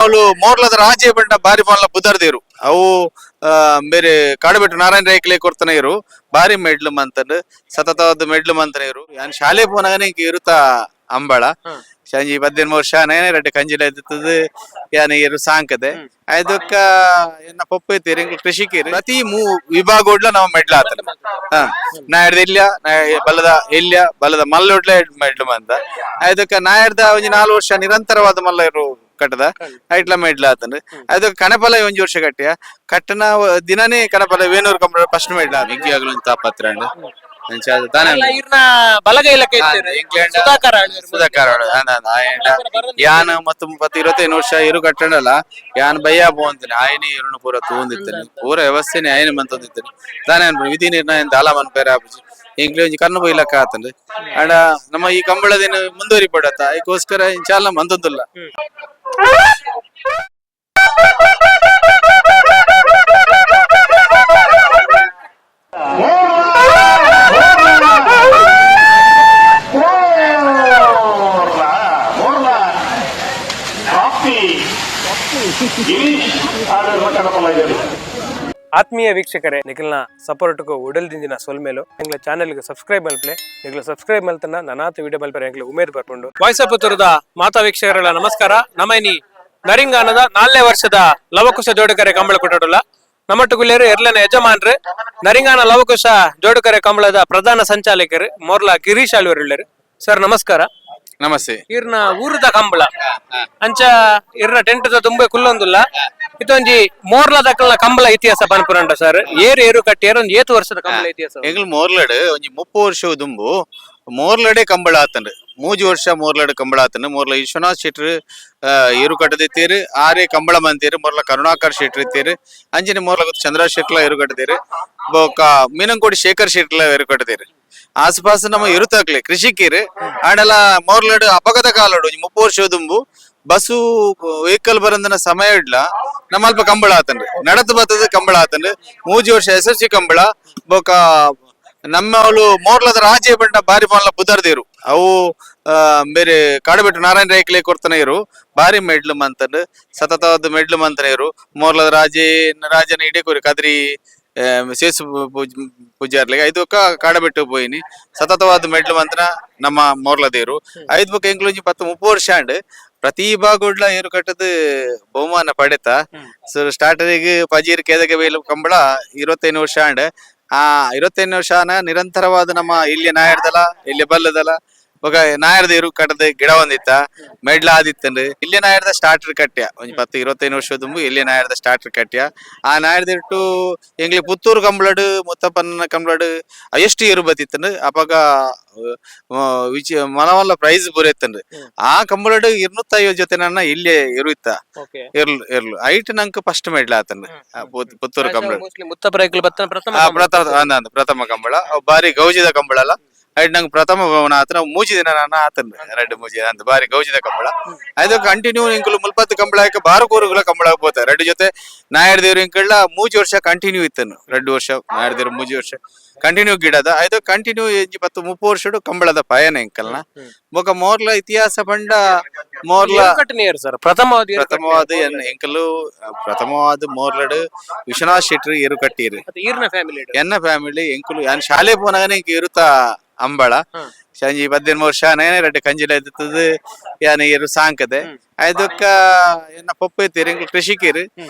ಅವಳು ಮೋರ್ಲದ ರಾಜೆ ಬಂಡ ಬಾರಿ ಮಲ್ಲ ಬುದರ್ದೇರು ಅವು ಬೇರೆ ಕಾಡುಬೆಟ್ಟು ನಾರಾಯಣ ರೈಕ್ಲೆ ಕೊರ್ತನೆ ಇರು ಬಾರಿ ಮೆಡ್ಲು ಮಂತಂಡು ಸತತವಾದ ಮೆಡ್ಲು ಮಂತನ ಇರು. ಯಾನ್ ಶಾಲೆ ಪೋನಾಗನೆ ಇಂಕ ಇರುತ್ತ ಅಂಬಳ. ಸಂಜೆ 15 ವರ್ಷ ನೇನೆ ರಡ್ಡೆ ಕಂಜಿಲ ಇದ್ದದ ಯಾನ್ ಇರು ಸಾಂಕದೆ ಅದಕ್ಕ ಎನ್ನ ಪಪ್ಪ ಇತ್ತೀರಿ. ಇಂಕ್ಲು ಕೃಷಿಕರು. ಪ್ರತಿ ಮೂ ವಿಭಾಗೋಡ್ಲ ನಾವು ಮೆಡ್ಲ ಆತನ. ಹಾ, ನಾಯರ್ದ ಇಲ್ಲ ಬಲದ ಇಲ್ಲ ಬಲದ ಮಲ್ಲೊಡ್ಲೆ ಮೆಡ್ಲು ಮಂತ. ಅದಕ್ಕ ನಾಯರ್ದ ಒಂಜಿ 4 ವರ್ಷ ನಿರಂತರವಾದ ಮಲ್ಲ ಇರು ಕಟ್ಟದ ಐಟ್ಲ ಮೆಡ್ಲ ಆತನ. ಅದಕ್ಕೆ ಕಣಪಲ ಒಂಜಿ ವರ್ಷ ಕಟ್ಟಿಯ ಕಟ್ಟನ ದಿನನೇ ಕಣಪಲ ವೇಣೂರು ಕಂಬಳ ಫಸ್ಟ್ ಮೆಡ್ಲ ಇಂಕಿಯಾಗಲು ತಾಪತ್ರ ತಾನೇ. ಅಲ್ಲ, ಇರ್ನ ಬಲಗೈ ಇಲಾಖೆ ಇತ್ತೀರಿ. ಇಂಗ್ಲೆಂಡ್ ಸುಧಾಕರ್ ಆಳ್ವೆರ್. ಸುಧಾಕರ್ ಆಳ್ವೆ. ಯಾನ್ ಮತ್ತು 25 ವರ್ಷ ಇರು ಕಟ್ಟಣಲ್ಲ. ಯಾನ್ ಬಯ್ಯ ಪೋಂತಿನಿ ಆಯನಿ ಇರುನು ಪೂರ ತೂಂದಿತ್ತೇನೆ, ಪೂರ ವ್ಯವಸ್ಥೆನೆ ಆಯನ ಮಂತೊಂದಿತ್ತೇನೆ ತಾನೇ. ಅನ್ಪುಂಡು ವಿಧಿ ನಿರ್ಣಯ ದಾಲ ಮನ್ಪೇರೆ ಆಪುಜಿ. ಎಂಕ್ಲೆ ಒಂಜಿ ಕಣ್ಣು ಬೊಯ್ಲಕ್ಕ ಆತಂಡು. ಅಂಡ ನಮ್ಮ ಈ ಕಂಬಳದಿನ ಮುಂದುವರಿ ಪಡತ್ತ ಅದಕ್ಕೋಸ್ಕರ ಇಂಚಾಲ ಮಂತೊಂದುಲ್ಲ. ಆತ್ಮೀಯ ವೀಕ್ಷಕರೇ, ನಿಖಿಲ್ನ ಸಪೋರ್ಟ್ಗೂ ಉಡಲ್ ದಿಂಜಿನ ಸೊಲ್ಮೇಲು. ಎಂಗ್ಲ ಚಾನೆಲ್ಗೆ ಸಬ್ಸ್ಕ್ರೈಬ್ ಮಲ್ಪ್ಲೆ. ನಿಗ್ಲ ಸಬ್ಸ್ಕ್ರೈಬ್ ಮಲ್ತನ ನನಾತ ವಿಡಿಯೋ ಮಲ್ಪರೆ ಎಂಗ್ಲ ಉಮೇದ್ ಬರ್ಪುಂಡು. ವಾಯ್ಸ್ ಆಫ್ ಪುತ್ತೂರುದ ಮಾತಾ ವೀಕ್ಷಕರೆಲ್ಲ ನಮಸ್ಕಾರ. ನಮೈನಿ ನರಿಂಗಾನದ 4ನೇ ವರ್ಷದ ಲವಕುಶ ಜೋಡುಕರೆ ಕಂಬಳ ಕೊಟ್ಟಡುಲ್ಲ. ನಮ್ಮಟ್ಟುಗುಲ್ಲೇರು ಎರ್ಲನ ಯಜಮಾನ್ರು, ನರಿಂಗಾನ ಲವಕುಶ ಜೋಡುಕರೆ ಕಂಬಳದ ಪ್ರಧಾನ ಸಂಚಾಲಕರು ಮೋರ್ಲಾ ಗಿರೀಶ್ ಆಳ್ವರು. ಸರ್, ನಮಸ್ಕಾರ. ನಮಸ್ತೆ. ಇರ್ನ ಊರದ ಕಂಬಳ ಅಂಚ ಇರ್ನ ಟೆಂಟ್ ತುಂಬೆ ಕುಲ್ಲೊಂದುಲ್ಲ. ಇದೊಂಜಿ ಮೋರ್ಲ ದಕ್ಕಲ್ನ ಕಂಬಳ ಇತಿಹಾಸ ಪನ್ಪುರಂಡ ಸರ್, ಏರು ಏರು ಕಟ್ಟಿ ಏರು ಒಂಜಿ ಏತು ವರ್ಷದ ಕಂಬಳ ಇತಿಹಾಸ? ಎಂಗ್ಲು ಮೋರ್ಲಡ್ ಒಂಜಿ 30 ವರ್ಷ ದುಂಬು ಮೋರ್ಲಡೆ ಕಂಬಳ ಆತಂಡು. 3 ವರ್ಷ ಮೋರ್ಲಡ್ ಕಂಬಳ ಆತಂಡು. ಮೋರ್ಲ ವಿಶ್ವನಾಥ್ ಶೆಟ್ರು ಇರು ಕಟ್ಟದಿತ್ತೀರು, ಆರೇ ಕಂಬಳ ಮಂತೀರು. ಮೋರ್ಲ ಕರುಣಾಕರ್ ಶೆಟ್ರು ಇತ್ತೀರು. ಅಂಚನೆ ಮೋರ್ಲ ಚಂದ್ರ ಶೆಟ್ಲ ಇರು ಕಟ್ಟದಿರು. ಬೊಕ್ಕ ಮೀನಂಕೋಡಿ ಶೇಖರ್ ಶೆಟ್ಲ ಇರು ಕಟ್ಟದಿರು. ಆಸುಪಾಸು ನಮ್ಮ ಇರುತ್ತಾಕ್ಲೆ ಕೃಷಿಕರು. ಆಂಡಲ ಮೋರ್ಲಡ್ ಅಪಘಾತ ಕಾಲಡು ಒಂಜಿ 30 ವರ್ಷ ದುಂಬು ಬಸ್ಸು ವೆಹಿಕಲ್ ಬರಂದನ ಸಮಯ ಇಡ್ಲ ನಮ್ಮ ಅಲ್ಪ ಕಂಬಳ ಆತನ್ರಿ. ನಡತು ಬತ್ತದ ಕಂಬಳ ಆತನ್ರಿ. 3 ವರ್ಷ ಎಸ್ ಕಂಬಳ. ಬೊಕ್ಕ ನಮ್ಮ ಅವಳು ಮೋರ್ಲದ ರಾಜೆ ಬಂಡ ಬಾರಿ ಮಲ್ಲ ಬುದರ್ದೇರು. ಅವು ಬೇರೆ ಕಾಡುಬೆಟ್ಟು ನಾರಾಯಣ ರೈಕ್ಲೆ ಕೊರ್ತನೆ ಇರು ಬಾರಿ ಮೆಡ್ಲು ಮಂತಂಡು, ಸತತವಾದ ಮೆಡ್ಲು ಮಂತನ ಇರು. ಮೋರ್ಲದ ರಾಜೆ ರಾಜನ ಇಡೀ ಕೊರಿ ಕದ್ರಿ ಸೇಸು ಪೂಜಾರ್ಲಿಗೆ ಐದು ಬೊಕ್ಕ ಕಾಡಬೆಟ್ಟು ಪೋಯಿನಿ. ಸತತವಾದ ಮೆಡ್ಲು ಮಂತನ ನಮ್ಮ ಮೋರ್ಲದೇರು. ಐದು ಬೊಕ್ಕ ಎಂಕ್ಲೊಂಜಿ 10 30 ವರ್ಷ ಆಂಡ್ ಪ್ರತಿ ಭಾಗೊಡ್ಲ ಏರು ಕಟ್ಟದ ಬಹುಮಾನ ಪಡೆತ. ಸೊ ಸ್ಟಾರ್ಟರಿಗೆ ಪಜೀರ್ ಕೇದಗೆ ಬೇಲು ಕಂಬಳ 25 ವರ್ಷ ಆಂಡ್. ಆ 25 ವರ್ಷನ ನಿರಂತರವಾದ ನಮ್ಮ ಇಲ್ಲಿ ನಾಯರ್ದಲ ಇಲ್ಲಿ ಬಲ್ಲದಲ ಬೊಕ ನಾಯರ್ದ ಇರು ಕಟ್ಟದ ಗಿಡ ಒಂದಿತ್ತ ಮೆಡ್ಲ ಆದಿತ್ತಂಡು. ಇಲ್ಲಿ ನಾಯರ್ದ ಸ್ಟಾರ್ಟರ್ ಕಟ್ಯ ಒಂಜಿ 10 25 ವರ್ಷ ದುಂಬು ಇಲ್ಲಿ ನಾಯರ್ದ ಸ್ಟಾರ್ಟರ್ ಕಟ್ಯ. ಆ ನಾಯರ್ದ ಇಟ್ಟು ಎಂಗ್ಲಿ ಪುತ್ತೂರು ಕಂಬಳಡು ಮುತ್ತಪ್ಪನ ಕಂಬಳಡು ಎಷ್ಟು ಏರು ಬತ್ತಿತ್ತಂಡು. ಅಪಗ ವಿಚ ಮನವಲ್ಲ ಪ್ರೈಸ್ ಬರೆತ್ತಂಡು. ಆ ಕಂಬಳಡು 250 ಜೊತೆ ನನ್ನ ಇಲ್ಲೇ ಇರು ಇತ್ತ. ಇರ್ಲು ಇರ್ಲು ಐಟ್ ನಂಗೆ ಫಸ್ಟ್ ಮೆಡ್ಲ ಆತಂಡು ಪುತ್ತೂರು ಕಂಬಳ. ಮುತ್ತಪ್ಪ ರೈಕುಲು ಬತ್ತನ ಪ್ರಥಮ. ಆ ಪ್ರಥಮ ಅಂದ ಪ್ರಥಮ ಕಂಬಳ. ಅವು ಬಾರಿ ಗೌಜಿದ ಕಂಬಳ ಅಲ್ಲ. ಐಟ್ ನಂಗೆ ಪ್ರಥಮ ಭವನ ಆತನ ಮೂಜಿ ದಿನ ನಾನು ಆತನ ರಡ್ಡು ಮೂಜಿ ಅಂತ ಬಾರಿ ಗೌಜಿದ ಕಂಬಳ. ಅದು ಕಂಟಿನ್ಯೂ ಇಂಕುಲು ಮುಲ್ಪತ್ತು ಕಂಬಳ ಹಾಕಿ ಬಾರಕೂರುಗಳ ಕಂಬಳ ಹೋಗ್ತಾರೆ. ರಡ್ಡು ಜೊತೆ ನಾಯರ್ ದೇವ್ರು ಇಂಕಳ್ಳ 3 ವರ್ಷ ಕಂಟಿನ್ಯೂ ಇತ್ತನು. 2 ವರ್ಷ ನಾಯರ್ ದೇವ್ರು 3 ವರ್ಷ ಕಂಟಿನ್ಯೂ ಗಿಡದ. ಅದು ಕಂಟಿನ್ಯೂ 10 30 ವರ್ಷಡು ಕಂಬಳದ ಪಯಣ ಇಂಕಲ್ನ. ಬೊಕ ಮೋರ್ಲ ಇತಿಹಾಸ ಪಂಡ ಮೋರ್ಲ ಕಟ್ಟನಿಯರು ಸರ್ ಪ್ರಥಮವಾದ ಏರು. ಪ್ರಥಮವಾದ ಎಂಕಲು ಪ್ರಥಮವಾದ ಮೋರ್ಲಡು ವಿಶ್ವನಾಥ್ ಶೆಟ್ರು ಏರು ಕಟ್ಟೀರು. ಕಟ್ಟಿಯರು. ಈರ್ನ ಫ್ಯಾಮಿಲಿ? ಎನ್ನ ಫ್ಯಾಮಿಲಿ. ಎಂಕುಲು ಯಾನ್ ಶಾಲೆ ಪೋನಾಗನೆ ಇಂಕ ಇರುತ್ತ ಅಂಬಳ. ಸಂಜೆ 15 ವರ್ಷ ನೇನೆ ರಡ್ಡೆ ಕಂಜಿಲ ಇದ್ದದ ಯಾನ್ ಇರು ಸಾಂಕದೆ. ಅದಕ್ಕ ಎನ್ನ ಪಪ್ಪ ಇತ್ತೀರಿ. ಎಂಕುಲು ಕೃಷಿಕರು.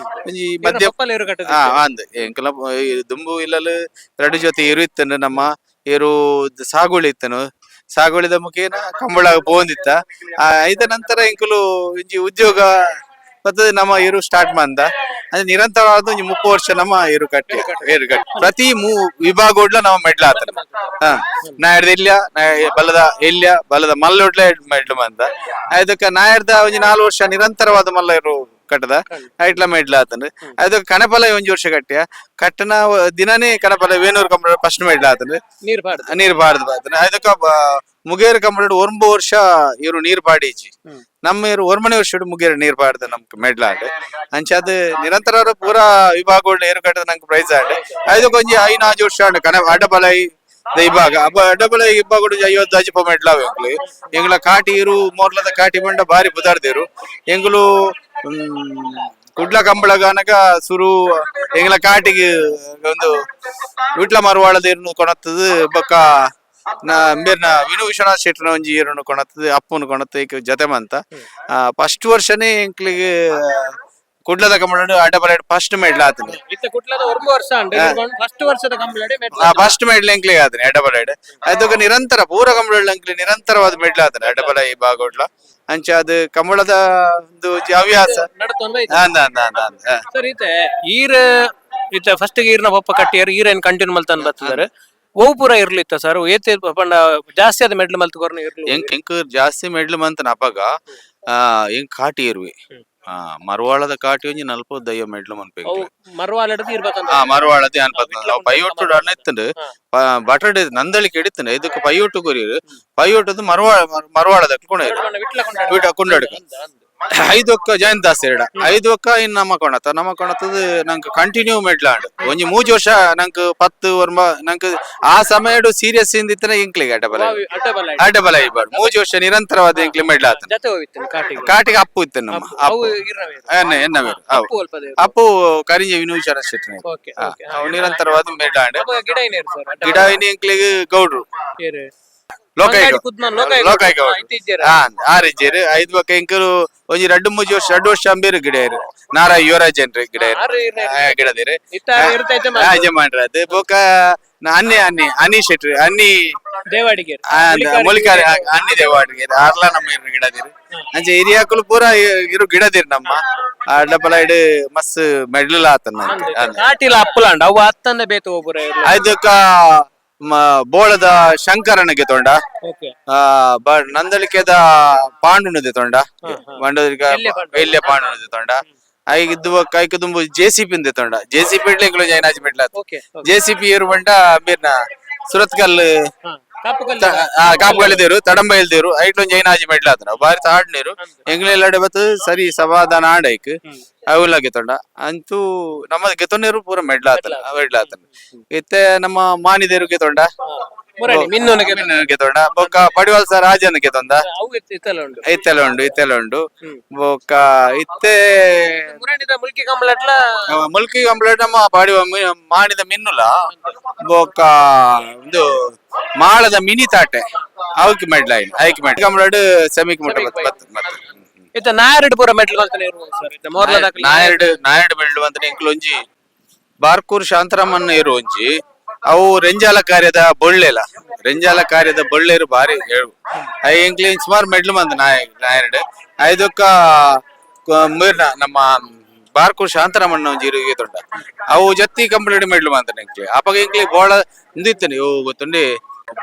ಒಂಜಿ ಮಧ್ಯ ಏರು ಕಟ್ಟದ. ಹಾ ಅಂದ್ ಎಂಕಲ ಈ ದುಂಬು ಇಲ್ಲಲು ರಡ್ಡು ಜೊತೆ ಇರು ಇತ್ತನು. ನಮ್ಮ ಇರು ಸಾಗುವಳಿ ಇತ್ತನು. ಸಾಗುವಳಿದ ಮುಖೇನ ಕಂಬಳ ಪೋಂದಿತ್ತ. ಆ ಐದ ನಂತರ ಎಂಕುಲು ಒಂಜಿ ಉದ್ಯೋಗ ಮತ್ತೆ ನಮ್ಮ ಇರು ಸ್ಟಾರ್ಟ್ ಮಂದ. ಅಂದ್ರೆ ನಿರಂತರವಾದ ಒಂಜಿ 30 ವರ್ಷ ನಮ್ಮ ಇರು ಕಟ್ಟಿ ಏರು ಕಟ್ಟಿ ಪ್ರತಿ ಮೂ ವಿಭಾಗೋಡ್ಲ ನಮ್ಮ ಮೆಡ್ಲ ಆತನ. ಹಾ, ನಾಯರ್ದ ಇಲ್ಲ ಬಲದ ಇಲ್ಲ ಬಲದ ಮಲ್ಲೊಡ್ಲೆ ಮೆಡ್ಲು ಮಂದ. ಅದಕ್ಕ ನಾಯರ್ದ ಒಂಜಿ 4 ವರ್ಷ ನಿರಂತರವಾದ ಮಲ್ಲ ಇರು ಕಟ್ಟದ ಐಟ್ಲ ಮೆಡ್ಲ ಆತನ. ಅದಕ್ಕೆ ಕಣಪಲ ಒಂಜಿ ವರ್ಷ ಕಟ್ಟಿಯ ಕಟ್ಟನ ದಿನನೇ ಕಣಪಲ ವೇಣೂರು ಕಂಬಳ ಫಸ್ಟ್ ಮೆಡ್ಲ ಆತನ. ನೀರ್ ಬಾರ್ದು. ನೀರ್ ಬಾರ್ದು ಬಾತನ. ಅದಕ್ಕ ಮುಗೇರು ಕಂಬಳ 9 ವರ್ಷ ಇವರು ನೀರ್ ಪಾಡೀಜಿ. ನಮ್ಮ ಇವರು ಒರ್ಮನೆ ವರ್ಷ ಮುಗೇರು ನೀರ್ ಪಾಡ್ದ ನಮ್ಗೆ ಮೆಡ್ಲ ಆಂಡ್. ಅಂಚ ಅದು ನಿರಂತರ ಪೂರಾ ವಿಭಾಗ ಏರು ಕಟ್ಟದ ನಂಗೆ ಪ್ರೈಸ್ ಆಂಡ್. ಅದಕ್ಕೆ ಒಂಜಿ 5 ವರ್ಷ ಆಂಡ್ ಕಣ ಅಡ್ಡಬಲೈ ವಿಭಾಗ ಅಡ್ಡಬಲ ವಿಭಾಗ 50 ಅಜಿಪ ಮೆಡ್ಲಾವೆ. ಎಂಗ್ಲು ಎಂಗ್ಲ ಕಾಟಿ ಇರು ಮೋರ್ಲದ ಕಾಟಿ ಬಂಡ ಬಾರಿ ಬುದಾರ್ದೇರು. ಎಂಗುಲು Kudla ಕಂಬಳಗಾನಗ ಸುರು ಎಂಗ್ಲ ಕಾಟಿಗೆ ಒಂದು ವಿಟ್ಲ ಮರುವಾಳದ ಇರ್ನು ಕೊಣತ್ತದು ಬೊಕ್ಕ ಮೇರ್ನ ವಿನು ವಿಶ್ವನಾಥ್ ಶೆಟ್ಟರ್ನ ಒಂಜಿ ಇರುನು ಕೊಣತ್ತದು ಅಪ್ಪನು ಕೊಣತ್ತು ಏಕ್ ಜೊತೆ ಮಂತ. ಫಸ್ಟ್ ವರ್ಷನೇ ಎಂಕ್ಲಿಗೆ ಕುಡ್ಲದ ಕಂಬಳ ಅಡ್ಡ ಫಸ್ಟ್ ಮೆಡ್ಲ್ ಆತನೆ. ಇತ್ತೆ ಕುಡ್ಲದ ಒಂಬ ವರ್ಷ ಅಂಡ್ ಫಸ್ಟ್ ವರ್ಷದ ಕಂಬಳಡೆ. First medal ಎಂಕ್ಲಿಗೆ ಆತನೆ ಅಡ್ಡಬಲೈಡ್. ಅದಕ್ಕೆ ನಿರಂತರ ಪೂರ ಕಂಬಳ ಎಂಕ್ಲಿ ನಿರಂತರವಾದ ಮೆಡ್ಲ್ ಆತನೆ ಅಡ್ಡಬಲ ಈ ಭಾಗೋಡ್ಲ. ಅಂಚ ಅದು ಕಂಬಳದ ಒಂದು ಹವ್ಯಾಸ. ನಡತೊಂದು. ಅಂದ ಅಂದ ಅಂದ ಅಂದ. ಸರ್, ಇತ್ತೆ ಈರ್ ಇತ್ತೆ ಫಸ್ಟ್ ಈರ್ನ ಪಪ್ಪ ಕಟ್ಟಿಯರ್ ಈರೇನ್ ಕಂಟಿನ್ಯೂ ಮಲ್ತನ್ ಬರ್ತದಾರೆ. ಓವು ಪೂರ ಇರ್ಲಿತ್ತ ಸರ್? ಏತೆ ಪಂಡ ಜಾಸ್ತಿ ಆದ ಮೆಡ್ಲ್ ಮಲ್ತ್ ಕೊರ್ನ ಇರ್ಲಿ? ಎಂಕ್ ಎಂಕ್ ಜಾಸ್ತಿ ಮೆಡ್ಲ್ ಮಂತನ ಅಪಗ ಎಂಕ್ ಕಾಟಿ ಇರುವೆ. ಮರುವಾಳದ ಕಾಟಿ ಒಂಜಿ ನಲ್ಪ ದಯ್ಯ ಮೆಡ್ಲ್ ಮನ್ಪೆ. ಅವು ಮರವಾಲಡ್ದು ಇರ್ಬೇಕಂತ. ಮರುವಾಳದ ಅನ್ಪತ್ ಅವು ಪೈಯೊಟ್ಟು ಡನ್ ಇತ್ತಂಡು ಬಟರ್ ನಂದಳಿಕೆ ಹಿಡಿತಂಡು. ಇದಕ್ಕೆ ಪೈಯೊಟ್ಟು ಕೊರಿಯರು ಪೈಯೊಟ್ಟದು ಮರುವಾಳ ಮರುವಾಳದ ಕೊಂಡೋಯ್ರು. ವಿಟ್ಲ. ವಿಟ್ಲ ಕೊಂಡಾಡ್ಕ. ಐದೊಕ್ಕ ಜಯಂತ್ ದಾಸ್ ಎರಡ ಐದೊಕ್ಕ ಇನ್ ನಮ್ಮ ಕೊಣತ ನಮ್ಮ ಕೊಣತದ ನಂಗೆ ಕಂಟಿನ್ಯೂ ಮೆಡ್ಲಾಂಡ್ ಒಂಜಿ ಮೂಜಿ ವರ್ಷ ನಂಗೆ ಪತ್ತು ವರ್ಮ ನಂಗೆ ಆ ಸಮಯಡು ಸೀರಿಯಸ್ ಇಂದಿತ್ತನ ಎಂಕ್ಲಿಗೆ ಅಡ್ಡಬಲ. ಅಡ್ಡಬಲ. ಅಡ್ಡಬಲ ಇಬ್ಬರು 3 ವರ್ಷ ನಿರಂತರವಾದ ಎಂಕ್ಲಿ ಮೆಡ್ಲಾತನ. ಜೊತೆ ಹೋಗಿತ್ತು ಕಾಟಿಗೆ? ಕಾಟಿಗೆ ಅಪ್ಪು ಇತ್ತು ನಮ್ಮ. ಅವು ಅಪ್ಪು. ಇರ್ನವೇ? ಎನ್ನ ಎನ್ನವೇರು ಅವು. ಅಪ್ಪು ಅಲ್ಪದ. ಅಪ್ಪು ಕರಿಂಜ ವಿನೂಷಣ ಶೆಟ್ಟನೆ. ಓಕೆ ಓಕೆ ಅವು ನಿರಂತರವಾದ ಮೆಡ್ಲಾಂಡ್. ಅವಾಗ ಗಿಡ ಏನೇರು ಸರ್? ಗಿಡ ಎಂಕ್ಲಿಗೆ ಗೌಡ್ರು. ಏರು? ಲೋಕಾಯುಗ. ಮಂಗಾಡಿ ಕುದ್ಮನ್ ಲೋಕಾಯುಗ. ಲೋಕಾಯುಗ. ಇತ್ತೀಚೆಗೆ. ಆರಿಜ್ಜೇರು ಐದು ಬಕ್ಕ ಎಂಕರು ಒಂಜಿ ರಡ್ಡು ಮೂಜಿ ವರ್ಷ 2 ವರ್ಷ ಅಂಬೇರು ಗಿಡ ಇರು ನಾರ ಯುವರಾಜನ್ರಿ ಗಿಡ ಇರು. ಆರು ಇರ್ನ. ಗಿಡದಿರು. ಇತ್ತ ಇರ್ತೈತೆ. ಯಜಮಾನ್ರ ಅದು ಬೊಕ ಅನ್ನಿ ಅನ್ನಿ ಅನ್ನಿ ಶೆಟ್ರಿ ಅನ್ನಿ. ದೇವಾಡಿಗೆ. ಮುಲಿಕಾರಿ ಅನ್ನಿ ದೇವಾಡಿಗೆ ಆರ್ಲ ನಮ್ಮ ಇರು ಗಿಡದಿರು. ಅಂಚೆ ಹಿರಿಯಾಕುಲು ಪೂರ ಇರು ಗಿಡದಿರು ನಮ್ಮ ಅಡ್ಡಪಲ ಇಡು ಮಸ್ತ್ ಮೆಡ್ಲುಲ ಆತನ. ಕಾಟಿಲ ಅಪ್ಪುಲಾಂಡ ಅವು ಅತ್ತಂದ ಬೇತು ಒಬ್ಬರ. ಅದಕ್ಕ ಬೋಳದ ಶಂಕರನಿಗೆ ತೊಂಡ. ಓಕೆ. ನಂದಳಿಕೆದ ಪಾಂಡುನದೆ ತೊಂಡ. ಮಂಡೋದರಿಕ. ಎಲ್ಯ ಪಾಂಡು. ಎಲ್ಯ ಪಾಂಡುನದೆ ತೊಂಡ. ಐಗಿದ್ದು ಕೈಕ ತುಂಬು J C P ತೊಂಡ. J C P idli ಜೈನಾಜಿ ಮೆಡ್ಲ. Okay. J C P ಏರು ಬಂಡ ಮೀರ್ನ ಸುರತ್ಕಲ್. ಕಾಪುಕಲ್. ಕಾಪುಗಳಿದೇರು ತಡಂಬ ಇಲ್ದೇರು ಐಟ್ಲೊಂದು ಜೈನಾಜಿ ಮೆಡ್ಲ ಆತನ ಬಾರಿ ತಾಡ್ ನೀರು ಎಂಗ್ಲೆಲ್ಲಡೆ ಬತ್ತು ಸರಿ ಸಮಾಧಾನ ಆಡೈಕ್ ಅವುಲಾಗೆ ತೊಂಡ. ಅಂತೂ ನಮ್ಮ ಗೆತೊಂಡೇರು ಪೂರ ಮೆಡ್ಲಾತನ ಮೆಡ್ಲಾತನ. ಇತ್ತೆ ನಮ್ಮ ಮಾನಿದೇರು ಗೆತೊಂಡ. ಮುರಣಿ ಮಿನ್ನುನಗೆ. ಗೆತೊಂಡ. ಬೊಕ್ಕ ಪಡಿವಾಲ್ಸ ರಾಜನ ಗೆತೊಂದ. ಅವು ಇತ್ತೆಲ್ಲ ಉಂಡು. ಇತ್ತೆಲ್ಲ ಉಂಡು ಇತ್ತೆಲ್ಲ ಉಂಡು. ಬೊಕ್ಕ ಇತ್ತೆ ಮುರಣಿದ ಮುಲ್ಕಿ ಕಂಬಳಟ್ಲ. ಮುಲ್ಕಿ ಕಂಪ್ಲೇಂಟ್ ನಮ್ಮ ಪಾಡಿ ಮಾಣಿದ ಮಿನ್ನುಲ. ಬೊಕ್ಕ ಒಂದು ಮಾಳದ ಮಿನಿ ತಾಟೆ ಅವಕ್ಕೆ ಮೆಡ್ಲ ಐಕ್ ಮೆಡ್ಲ ಕಂಪ್ಲೇಂಟ್ ಸೆಮಿಕ್ ಮುಟ್ಟ ಬತ್ತು ಬತ್ತು ಮತ್ತೆ. ಇತ್ತ ನಾಯರಡ್ ಪೂರ ಮೆಟ್ಲ್ ಮಲ್ತನೆ ಇರ್ಬೋದು ಸರ್ ಇತ್ತ ಮೋರ್ಲದ? ನಾಯರ್ಡ್ ನಾಯರ್ಡ್ ಮೆಡ್ಲು ಅಂತ ಎಂಕ್ಲೊಂಜಿ ಬಾರ್ಕೂರ್ ಶಾಂತರಾಮನ್ ಇರು ಒಂಜಿ ಅವು ರೆಂಜಾಲ ಕಾರ್ಯದ ಬೊಳ್ಳೆಲ ರೆಂಜಾಲ ಕಾರ್ಯದ ಬೊಳ್ಳೆರು ಬಾರಿ ಹೇಳು. I ಎಂಕ್ಲಿ ಸುಮಾರು ಮೆಡ್ಲು ಬಂದ ನಾಯ ನಾಯರ್ಡ್ ಐದಕ್ಕ ಮೀರ್ನ ನಮ್ಮ ಬಾರ್ಕೂರ್ ಶಾಂತರಾಮಣ್ಣ ಒಂಜಿ ಇರುಗೆ ತೊಂಡ. ಅವು ಜತ್ತಿ ಕಂಪ್ಲೀಟ್ ಮೆಡ್ಲು ಬಂತ ಎಂಕ್ಲಿ. ಅಪಗ ಎಂಕ್ಲಿ ಬೋಳ ಇಂದಿತ್ತನೆ ಇವು ಗೊತ್ತುಂಡಿ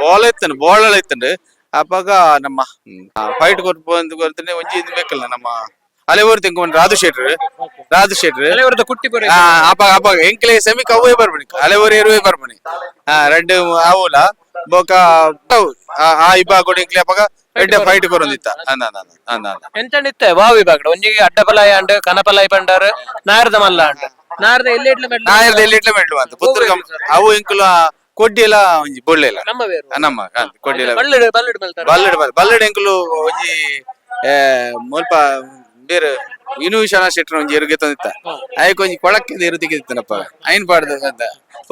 ಬೋಳ ಇತ್ತನು ಬೋಳ ಇತ್ತಂಡು. ಅಪಗ ನಮ್ಮ ಫೈಟ್ ಕೊರ್ಪು ಅಂತ ಕೊರ್ತನೆ ಒಂಜಿ ಇದು ಬೇಕಲ್ಲ ನಮ್ಮ ಅಲೆ ಊರು ತಿಂಕೊಂಡು ರಾಧು ಶೆಟ್ರು ರಾಧು ಶೆಟ್ರು. ಅಲೆವರದ ಕುಟ್ಟಿ ಪೂರ. ಅಪಗ ಅಪಗ ಎಂಕ್ಲೆ ಸೆಮಿಕ್ ಅವೇ ಬರ್ಬಣಿ ಅಲೆ ಊರು ಇರುವೆ ಬರ್ಬಣಿ ರಡ್ಡು ಆವುಲ ಬೊಕ ಅವು, ಆ ಆ ವಿಭಾಗ ಎಂಕ್ಲೆ ಅಪಗ ಎಡ್ಡೆ ಫೈಟ್ ಕೊರೊಂದಿತ್ತ ಅಂದ ಅಂದ ಅಂದ ಅಂದ. ಎಂಚಂಡಿತ್ತೆ ವಾ ವಿಭಾಗಡ ಒಂಜಿಗೆ ಅಡ್ಡಪಲಾಯ ಅಂಡ್ ಕನಪಲಾಯ ಪಂಡಾರ್ ನಾಯರ್ದ ಮಲ್ಲ ಅಂಡ್ ನಾಯರ್ದ ಎಲ್ಲಿ ಇಡ್ಲ ಮೆಟ್ಲು? ನಾಯರ್ದ ಎಲ್ಲಿ ಇಟ್ಲೆ ಮೆಡ್ಲು ಅಂತ ಪುತ್ತೂರು ಅವು ಎಂಕುಲ ಕೊಡ್ಡಿಲ ಒಂಜಿ ಬೊಳ್ಳೆಲ. ನಮ್ಮ ಬೇರು. ನಮ್ಮ ಕೊಡ್ಡಿಲ. ಬಲ್ಲಡ್ ಬಲ್ಲಡ್ ಮಲ್ತಾರ. ಬಲ್ಲಡ್ ಬಲ್ಲಡ್ ಎಂಕುಲು ಒಂಜಿ ಮುಲ್ಪ ಬೇರೆ ಇನ್ನು ವಿಶಾಲ ಶೆಟ್ರ ಒಂಜಿ ಎರುಗೆ ತಂದಿತ್ತ. ಆಯ್ಕೆ ಒಂಜಿ ಕೊಳಕ್ಕೆ ಎರು ತೆಗೆದಿತ್ತನಪ್ಪ ಐನ್ ಪಾಡ್ದ ಅಂತ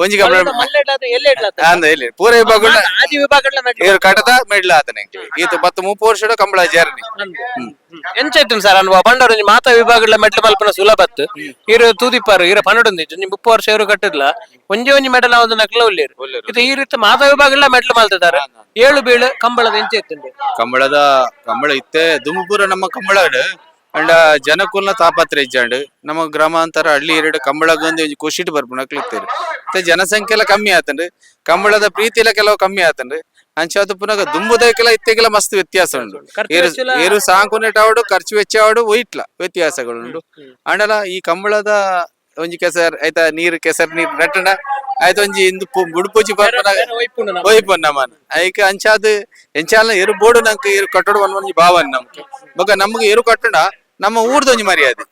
ಒಂಜಿ ಕಬ್ಳ. ಮಲ್ಲ ಎಲ್ಲಿ ಇಡ್ಲ? ಅಂದ ಇಲ್ಲಿ ಪೂರ ವಿಭಾಗ. ಆದಿ ವಿಭಾಗಡ್ಲ ಮೆಟ್ಲು. ಇವರು ಕಟದ ಮೆಡ್ಲ ಆತನ ಈತ 10 30 ವರ್ಷದ ಕಂಬಳ ಜರ್ನಿ. ಎಂಚಾಯ್ತು ಸರ್ ಅನುಭವ? ಪಂಡರ್ ಒಂಜಿ ಮಾತಾ ವಿಭಾಗಡ್ಲ ಮೆಟ್ಲು ಮಲ್ಪನ ಸುಲಭತ್ತು ಇರು ತೂದಿಪ್ಪಾರು ಇರ ಪನ್ನೊಂದು ಒಂಜಿ 30 ವರ್ಷ ಇರು ಕಟ್ಟಿದ್ಲ ಒಂಜಿ ಒಂಜಿ ಮೆಡಲ್ ಒಂದು ನಕ್ಲ ಉಳ್ಳೇರು. ಇದು ಈ ರೀತಿ ಮಾತಾ ವಿಭಾಗಡ್ಲ ಮೆಟ್ಲು ಮಲ್ತಿದ್ದಾರೆ. ಏಳು ಬೀಳು ಕಂಬಳದ ಎಂಚ ಇತ್ತುಂಡು? ಕಂಬಳದ ಕಂಬಳ ಇತ್ತೆ ದುಮುಪುರ ನಮ್ಮ ಕಂಬಳ ಅಂಡ ಜನಕುಲ್ನ ತಾಪತ್ರ ಇಜ್ಜಾಂಡ್. ನಮ್ಮ ಗ್ರಾಮಾಂತರ ಹಳ್ಳಿ ಎರಡು ಕಂಬಳಗೊಂದು ಒಂಜಿ ಖುಷಿಟ್ ಬರ್ಪುಂಡು ಅಕ್ಲಿತ್ತೇರು. ಮತ್ತೆ ಜನಸಂಖ್ಯೆ ಎಲ್ಲ ಕಮ್ಮಿ ಆತಂಡ್, ಕಂಬಳದ ಪ್ರೀತಿ ಎಲ್ಲ ಕೆಲವು ಕಮ್ಮಿ ಆತಂಡ್. ಅಂಚಾದ ಪುನಗ ದುಂಬುದಕ್ಕೆಲ್ಲ ಇತ್ತೆಗೆಲ್ಲ ಮಸ್ತ್ ವ್ಯತ್ಯಾಸ ಉಂಟು. ಖರ್ಚು ಏರು ವೆಚ್ಚ ಏರು ಸಾಂಕುನೆಟ್ ಆವಡು ಖರ್ಚು ವೆಚ್ಚ ಆವಡು ಒಯ್ಟ್ಲ ವ್ಯತ್ಯಾಸಗಳುಂಟು. ಅಂಡಲ ಈ ಕಂಬಳದ ಒಂಜಿ ಕೆಸರ್ ಆಯ್ತಾ ನೀರು ಕೆಸರ್ ನೀರು ನಟ್ಟಣ ಆಯ್ತು ಒಂಜಿ ಇಂದು ಬುಡುಪೂಜಿ ಬರ್ಪುನಾಗ ಒಯ್ಪುಂಡು ನಮ್ಮ. ಒಯ್ಪು ನಮ್ಮನ್ ಐಕ್ ಅಂಚಾದ್ ಎಂಚಾಲ ಎರು ಬೋಡು ನಂಕ್ ಎರು ಕಟ್ಟಡ ಒಂಜಿ ಭಾವನೆ ನಮ್ಗೆ. ಬೊಕ ನಮ್ಗೆ ಎರು ಕಟ್ಟಡ ನಮ್ಮ ಊರ್ದ ಒಂಜಿ ಮರ್ಯಾದೆ.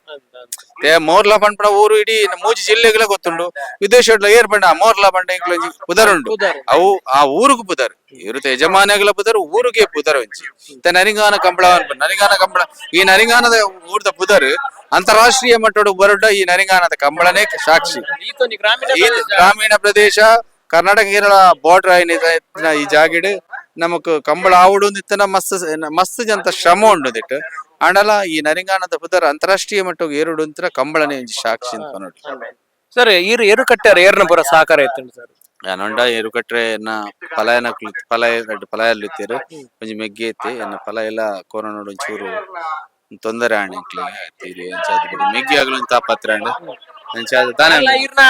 Morla ಪನ್ಪುನ ಊರು ಇಡೀ ಮೂಜಿ ಜಿಲ್ಲೆಗಳ ಗೊತ್ತುಂಡು. ವಿದೇಶಡ್ಲ ಏರ್ ಪಂಡ ಮೋರ್ಲಾ ಪಂಡ ಎಂಕ್ಲೊಂಜಿ ಪುದರ್ ಉಂಡು. ಅವು ಆ ಊರುಗು ಪುದರ್, ಇರುತ್ತೆ ಯಜಮಾನಗಳ ಪುದರ್, ಊರಿಗೆ ಪುದರ್ ಒಂಜಿ. ಇತ್ತೆ ನರಿಂಗಾನ ಕಂಬಳ ಅನ್ಪುಂಡು. ನರಿಂಗಾನ ಕಂಬಳ, ಈ ನರಿಂಗಾನದ ಊರ್ದ ಪುದರ್ ಅಂತಾರಾಷ್ಟ್ರೀಯ ಮಟ್ಟದ ಬರುಡ. ಈ ನರಿಂಗಾನದ ಕಂಬಳನೇ ಸಾಕ್ಷಿ. ಈತೊಂಜಿ ಗ್ರಾಮೀಣ ಈ ಗ್ರಾಮೀಣ ಪ್ರದೇಶ, ಕರ್ನಾಟಕ ಕೇರಳ ಬಾರ್ಡರ್ ಆಯಿನ ಈ ಜಾಗಿಡ್ ನಮಕ್ ಕಂಬಳ ಆವಡು ಇತ್ತನ ಮಸ್ತ್ ಮಸ್ತ್ ಜಂತ ಶ್ರಮ ಉಂಡು ದಿಟ್ಟು. ಆಂಡಲ ಈ ನರಿಂಗಾನದ ಪುದರ್ ಅಂತಾರಾಷ್ಟ್ರೀಯ ಮಟ್ಟಕ್ಕೆ ಏರುಡು ಅಂತ ಕಂಬಳನೇ ಒಂಜಿ ಸಾಕ್ಷಿ ಅಂತ ನೋಡಿ. ಸರ್, ಈರು ಎರು ಕಟ್ಟಾರ ಏರ್ನ ಪೂರ ಸಹಕಾರ ಇತ್ತು ಸರ್? ಯಾನೊಂಡ ಎರು ಕಟ್ರೆ ಎನ್ನ ಫಲಯನ ಫಲ ರಡ್ಡ್ ಫಲ ಇತ್ತೀರು. ಒಂಜಿ ಮೆಗ್ಗೆ ಐತಿ. ಎನ್ನ ಫಲ ಎಲ್ಲ ಕೊರೋನಾ ಒಂಚೂರು ತೊಂದರೆ ಆಂಡ್ ಎಂಕ್ಲೆಗ್ ತೀರಿ. ಅಂಚಾದ್ ಬೊಕ ಮೆಗ್ಗೆ ಆಗ್ಲು ತಾಪತ್ರ ಆಂಡ್. ಅಂಚಾದ್ ದಾನೆ ಅಲ್ಲ, ಈರ್ನ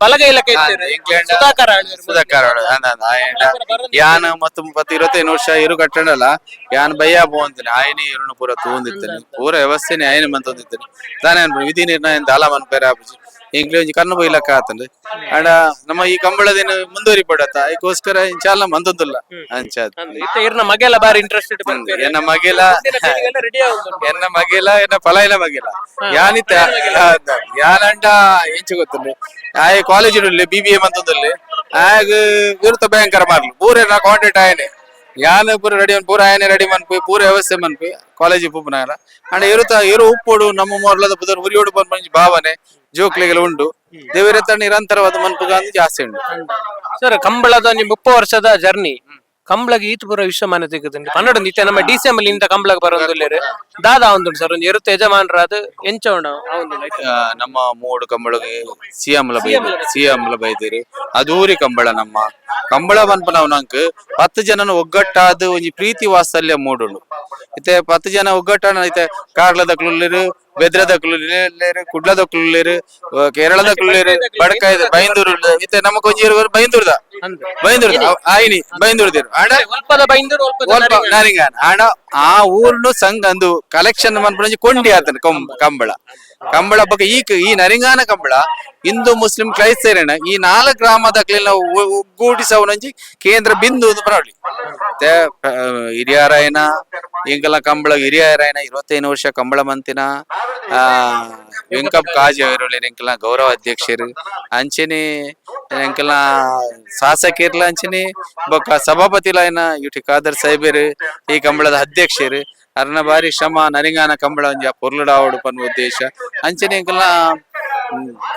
ಬಲಗೈ ಇಲಾಖೆ ಇತ್ತೀರ್. ಸುಧಾಕರ್ ಆಳ್ವೆರ್. ಸುಧಾಕರ್ ಆಳ್ವೆ. ಅಂದ್ ಅಂದ್ ಆಯೆಂಡ ಯಾನ್ ಮತ್ತು 25 ವರ್ಷ ಎರು ಕಟ್ಟಂಡಲ ಯಾನ್ ಬಯ್ಯ ಪೋವಂತಿನಿ. ಆಯನೆ ಎರುನು ಪೂರ ತೂವೊಂದಿತ್ತೇನೆ, ಪೂರ ವ್ಯವಸ್ಥೆನೆ ಆಯನೆ ಮಂತೊಂದಿತ್ತೇನೆ. ದಾನೆ ಅನ್ಪುಂಡು, ವಿಧಿ ನಿರ್ಣಯ ದಾಲ ಮನ್ಪೆರೆ ಆಪುಜಿ. ಎಂಕ್ಲೆ ಒಂಜಿ ಕಣ್ಣು ಬೊಯ್ಲಕ್ಕ ಆತುಂಡು. ಆಂಡ ನಮ್ಮ ಈ ಕಂಬಳದೇನು ಮುಂದುವರಿಪಡತ್ತ, ಐಕೋಸ್ಕರ ಇಂಚಾಲ ಮಂತೊಂದುಲ್ಲ ಅಂಚಾದ್. ಇತ್ತೆ ಈರ್ನ ಮಗೆಲ್ಲ ಬಾರಿ ಇಂಟ್ರೆಸ್ಟೆಡ್. ಎನ್ನ ಮಗೆಲ ರೆಡಿ ಆವೊಂದುಂಡು. ಎನ್ನ ಮಗೆಲ, ಎನ್ನ ಫಲಾಯಿನ ಮಗೆಲ. ಯಾನಿತ್ತ ಯಾನಂಡ ಎಂಚ ಗೊತ್ತುಂಡು, ಆಯೆ ಕಾಲೇಜ್ ಉಳ್ಳೆ ಬಿಬಿಎ ಮಂತೊಂದುಲ್ಲೆ. ಆಯಗ್ ವಿರುದ್ಧ ಭಯಂಕರ ಮಾರ್ಲು ಪೂರ ಕಾಂಟ್ಯಾಕ್ಟ್ ಆಯನೆ. ಯಾನ್ ಪೂರ ರೆಡಿ, ಪೂರ ಆಯನೆ ರೆಡಿ ಮನ್ಪಿ, ಪೂರ ವ್ಯವಸ್ಥೆ ಮನ್ಪಿ ಕಾಲೇಜ್ ಪೂಪುನಾಗಲ. ಅಂಡ ಇರುತ್ತ ಇರು ಉಪ್ಪೋಡು, ನಮ್ಮ ಮೊರ್ಲದ ಪುದರ್ ಉರಿಯೋಡು ಪನ್ಪಂಜಿ ಭಾವನೆ ಜೋಕ್ಲಿಗೆಲ್ಲ ಉಂಡು. ದೇವರ ನಿರಂತರವಾದ ಮನ್ಪುಗ ಜಾಸ್ತಿ ಉಂಡು. ಸರ್, ಕಂಬಳದ ಒಂಜಿ 30 ವರ್ಷದ ಜರ್ನಿ. ಕಂಬಳಗ್ ಈತ್ ಪೂರ ವಿಶ್ವಮಾನ್ಯ ತಿಕ್ಕುದುಂಡು ಪನ್ನೊಂದು. ಇತ್ತೆ ನಮ್ಮ D C M ಇಂತ ಕಂಬಳಗ್ ಬರೋದುಲ್ಲೇರು ದಾದಾ ಒಂದುಂಡು ಸರ್? ಒಂಜಿ ಎರುತ್ತ ಯಜಮಾನರಾದ ಎಂಚ ಉಂಡು ಆವೊಂದುಂಡು ಐತೆ? ನಮ್ಮ ಮೂಡು ಕಂಬಳಗೆ ಸಿಎಂ ಲ ಬೈದಿರಿ, ಸಿಎಂ ಲ ಬೈದಿರಿ. ಅದೂರಿ ಕಂಬಳ. ನಮ್ಮ ಕಂಬಳ ಪನ್ಪನವು ನಂಕ್ 10 ಜನನ ಒಗ್ಗಟ್ಟಾದ ಒಂಜಿ ಪ್ರೀತಿ ವಾತ್ಸಲ್ಯ ಮೂಡುಂಡು. ಇತ್ತೆ 10 ಜನ ಒಗ್ಗಟ್ಟಾನ. ಇತ್ತೆ ಕಾರ್ಲದಕ್ಲು, ಬೆದ್ರದಕ್ಲು, ಕುಡ್ಲದಕ್ಲು, ಕೇರಳದಕ್ಲು, ಬಡಕಾಯ್ದ ಬೈಂದೂರು. ಇತ್ತೆ ನಮಕ್ ಒಂಜಿ ಬೈಂದೂರ್ದ ಬೈಂದೂರ್ದ ಆಯಿನಿ ಬೈಂದೂರ್ದಿರು ಆಂಡ ಒಲ್ಪದ ಬೈಂದೂರು, ಒಲ್ಪದ ಒಲ್ಪ ನಾರಿಂಗಾನ. ಆಂಡ ಆ ಊರ್ನು ಸಂಘ ಅಂದು ಕಲೆಕ್ಷನ್ ಮನ್ಪುನಂಜಿ ಕೊಂಡಿ ಆತನ ಕಂಬಳ. ಕಂಬಳ ಬೊಕ ಈ ಈ ನರಿಂಗಾನ ಕಂಬಳ ಹಿಂದೂ ಮುಸ್ಲಿಂ ಕ್ರೈಸ್ತರೇನ ಈ ನಾಲ್ಕು ಗ್ರಾಮದ ಒಗ್ಗೂಡಿಸವನಂಜಿ ಕೇಂದ್ರ ಬಿಂದು ಅಂತ ಪನೊಲಿ. ಹಿರಿಯರಾಯನ ಎಂಕಲ್ನ ಕಂಬಳ ಹಿರಿಯರಾಯನ 25 ವರ್ಷ ಕಂಬಳ ಮಂತಿನ ವೆಂಕಪ್ ಕಾಜಿ ಅವರು ಎಂಕಲ್ನ ಗೌರವ ಅಧ್ಯಕ್ಷರು. ಅಂಚನೆ ಎಂಕಲ್ನ ಶಾಸಕಿರ್ಲ, ಅಂಚನೆ ಬೊಕ್ಕ ಸಭಾಪತಿಲಾಯನ ಯುಟಿ ಖಾದರ್ ಸಾಹೇಬರು ಈ ಕಂಬಳದ ಅಧ್ಯಕ್ಷರು. ಅರ್ನ ಬಾರಿ ಶ್ರಮ ನರಿಂಗಾನ ಕಂಬಳ ಒಂಜಿ ಪೊರ್ಲುಡಾವಡು ಪನ್ನುವ ಉದ್ದೇಶ. ಅಂಚನೆ ಎಂಕಲ್ನ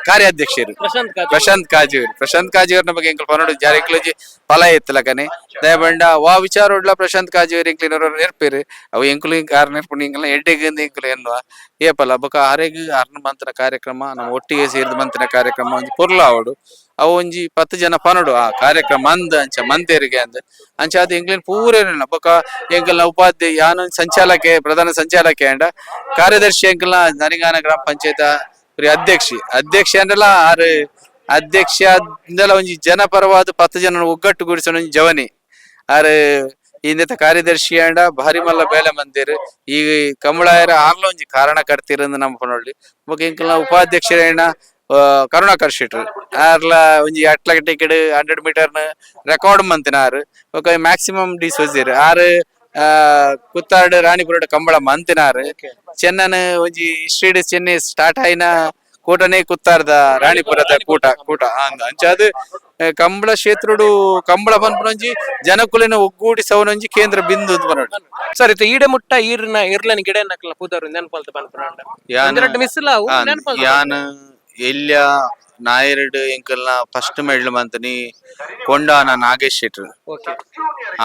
ಕಾರ್ಯಾಧ್ಯಕ್ಷರು ಪ್ರಶಾಂತ್ ಕಾಜಿ. ಪ್ರಶಾಂತ್ ಕಾಜಿಯವರು. ಪ್ರಶಾಂತ್ ಕಾಜಿಯವ್ರನ ಬಗ್ಗೆ ಎಂಕಲ್ ಪನೊಡು ಜಾರಿ ಎಂಕ್ಲೊಂಜಿ ಫಲ ಎತ್ತಲಕನೆ ದಯಬಂಡ ವಾ ವಿಚಾರ ಉಡ್ಲ. ಪ್ರಶಾಂತ್ ಕಾಜಿಯವರು ಎಂಕ್ಲಿನವರು ನೆರ್ಪೆರು. ಅವು ಎಂಕುಲು ಆರ್ ನೆರ್ಪುಂಡು. ಎಂಕಲ್ನ ಎಡ್ಡೆಗ್ ಎಂಕುಲು ಎನ್ನುವ ಏಪಲ ಬೊಕ ಅರೆಗ್ ಅರ್ನ ಮಂತನ ಕಾರ್ಯಕ್ರಮ, ನಮ್ಮ ಒಟ್ಟಿಗೆ ಸೇರಿದ ಮಂತಿನ ಕಾರ್ಯಕ್ರಮ ಒಂಜಿ ಪೊರ್ಲು ಆವಡು. ಅವು ಒಂಜಿ 10 ಜನ ಪನೊಡು ಆ ಕಾರ್ಯಕ್ರಮ ಅಂದ್ ಅಂಚ ಮಂತೇರಿಗೆ ಅಂದ್. ಅಂಚ ಅದು ಎಂಕ್ಲೆನ್ ಪೂರೇನ ಬೊಕ ಎಂಕಲ್ನ ಉಪಾಧ್ಯಾಯ, ಯಾನ್ ಸಂಚಾಲಕೆ, ಪ್ರಧಾನ ಸಂಚಾಲಕೆ ಅಂಡ ಕಾರ್ಯದರ್ಶಿ ಎಂಕಲ್ನ ನರಿಂಗಾನ ಗ್ರಾಮ ಪಂಚಾಯತ್ ಅಧ್ಯಕ್ಷಿ. ಅಧ್ಯಕ್ಷ ಅಂಡಲ ಆರು ಅಧ್ಯಕ್ಷ ಅಂದಲ ಒಂಜಿ ಜನಪರವಾದ 10 ಜನ ಒಗ್ಗಟ್ಟು ಗುಡಿಸೋಣ ಒಂಜಿ ಜವನಿ ಆರು. ಇಂದೆತ ಕಾರ್ಯದರ್ಶಿ ಅಂಡ ಭಾರಿ ಮಲ್ಲ ಬೇಲೆ ಮಂದಿರ್. ಈ ಕಮಲಾಯರ ಆರ್ಲ ಒಂಜಿ ಕಾರಣ ಕಟ್ತಿರಂದು ನಮ್ಮ ಪನೊಳ್ಳಿ. ಬೊಕ ಎಂಕಲ್ನ ಉಪಾಧ್ಯಕ್ಷರೇನ ಕರುಣಾಕರ್ ಶೆಟ್ರು ಆರ್ಲ ಒಂಜಿ ಅಟ್ಲಗ ticket 100 metre record ಮಂತಿನ ಆರು. ಬೊಕ ಮ್ಯಾಕ್ಸಿಮಮ್ ಡಿ ಸೋಜಿರ್ ಆರು. ಕುತ್ತಾರ್ಡ್ ರಾಣಿಪುರ ಕಂಬಳ ಮಂತಿನಾರು. ಚೆನ್ನನ್ ಒಂಜಿ ಹಿಸ್ಟ್ರಿ ಚೆನ್ನೈ ಸ್ಟಾರ್ಟ್ ಆಯಿನ ಕೂಟನೇ ಕುತ್ತಾರ್ದ ರಾಣಿಪುರದ ಕೂಟ ಕೂಟ ಅಂದ್. ಅಂಚಾದ್ ಕಂಬಳ ಕ್ಷೇತ್ರಡು ಕಂಬಳ ಪನ್ಪುನೊಂಜಿ ಜನಕುಲೆನ ಒಗ್ಗೂಡಿಸವನೊಂಜಿ ಕೇಂದ್ರ ಬಿಂದು ಅಂತ ಪನೊಡು. ಸರ್, ಇತ್ತೆ ಈಡೆ ಮುಟ್ಟ ಈರ್ನ ಇರ್ಲನ್ ಗಿಡ ನಕಲ ಪುದರ್ ನೆನಪಲ್ತ ಪನ್ಪುನ ಯಾನ್ ಮಿಸ್ ಅವು ನೆನಪಲ್ತ. ಯಾನ್ ಎಲ್ಯ ನಾಯರ್ಡ್ ಎಂಕಲ್ನ ಫಸ್ಟ್ ಮೆಡ್ಲ್ ಮಂತನಿ ಕೊಂಡಾನ ನಾಗೇಶ್ ಶೆಟ್ರು.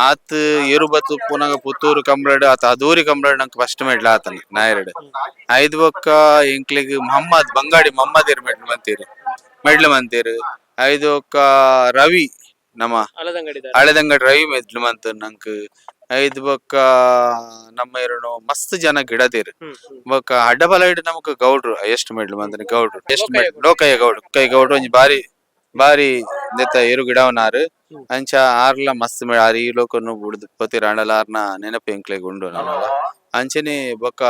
ಆತ್ ಎರುಬತ್ತು ಪುನಗ ಪುತ್ತೂರು ಕಂಬ್ಳಡ್ ಆತ ಅದೂರಿ ಕಂಬ್ಳಡ್ ನಂಗೆ ಫಸ್ಟ್ ಮೆಡ್ಲ್ ಆತನ ನಾಯರ್ಡ್. ಐದು ಬೊಕ್ಕ ಎಂಕ್ಲೆಗ್ ಮೊಹಮ್ಮದ್ ಬಂಗಾಡಿ ಮೊಹಮ್ಮದ್ ಮೆಡ್ಲ್ ಮಂತೀರ್, ಮೆಡ್ಲ್ ಮಂತೀರ್. ಐದು ಬೊಕ್ಕ ರವಿ ನಮ್ಮ ಅಲದಂಗಡಿ ಹಳೆದಂಗಡಿ ರವಿ ಮೆಡ್ಲ್ ಮಂತ ನಂಕ್. ಐದು ಬೊಕ್ಕ ನಮ್ಮ ಇರುನು ಮಸ್ತ್ ಜನ ಗಿಡದಿರು. ಬೊಕ್ಕ ಅಡ್ಡಬಲ ಇಡು ನಮಕ್ ಗೌಡ್ರು ಎಷ್ಟು ಮೆಡ್ಲ್ ಮಂತನಿ ಗೌಡ್ರು ಎಷ್ಟು ಮೆಡ್ಲ್ ಲೋಕಯ್ಯ ಗೌಡ್ರು ಕೈ ಗೌಡ್ರು ಒಂಜಿ ಬಾರಿ ಬಾರಿ ನೆತ್ತ ಏರು ಗಿಡವನಾರು. ಅಂಚ ಆರ್ಲ ಮಸ್ತ್ ಆರ್ ಈ ಲೋಕನು ಬುಡ್ದು ಪೋತಿರ್. ಆಂಡಲ ಆರ್ನ ನೆನಪು ಎಂಕ್ಲೆಗ್ ಉಂಡು ನಮಲ. ಅಂಚನೆ ಬೊಕ್ಕ